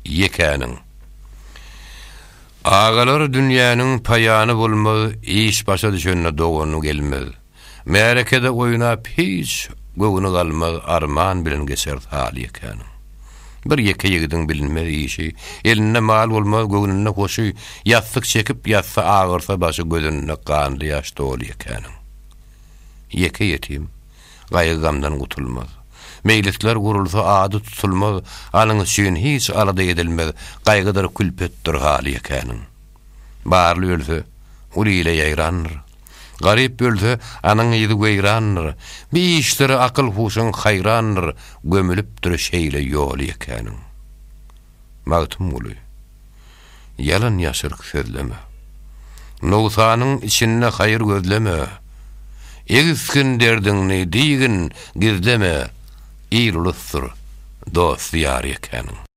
Ýekäniň. Agalar dünýäniň paýany bolmaz, Iş başa düşende dogany gelmez. Märekede oýnap hiç göwni galmaz, Arman bilen geçer haly ýekäniň. Bir ýeke ýigidiň bilinmez işi, Elinde mal bolmaz, göwnünde hoşy, Ýassyk çekip ýatsa agyrsa başy, Gözünde ganly ýaş doly ýekäniň. Ýeke ýetim. Gaýgy-gamdan gutulmaz. Meýlisler gurulsa ady tutulmaz, Anyň üçin hiç alada edilmez, Gaýgydyr külpetdir haly ýekäniň. Barly ölse, uly ile ýaýrandyr. Garyp ölse, anyň yzy weýrandyr. Bir işlere akyl-huşuň haýrandyr, Gömülipdir şeýle ýoly ýekäniň. Magtymguly. Ýalan-ýaşryk sözleme. Nogsanyň içinde haýyr gözleme. Egisgin derdiňni, diýgin, gizleme, Il-ulusdyr, dosty-ýary ekeniň.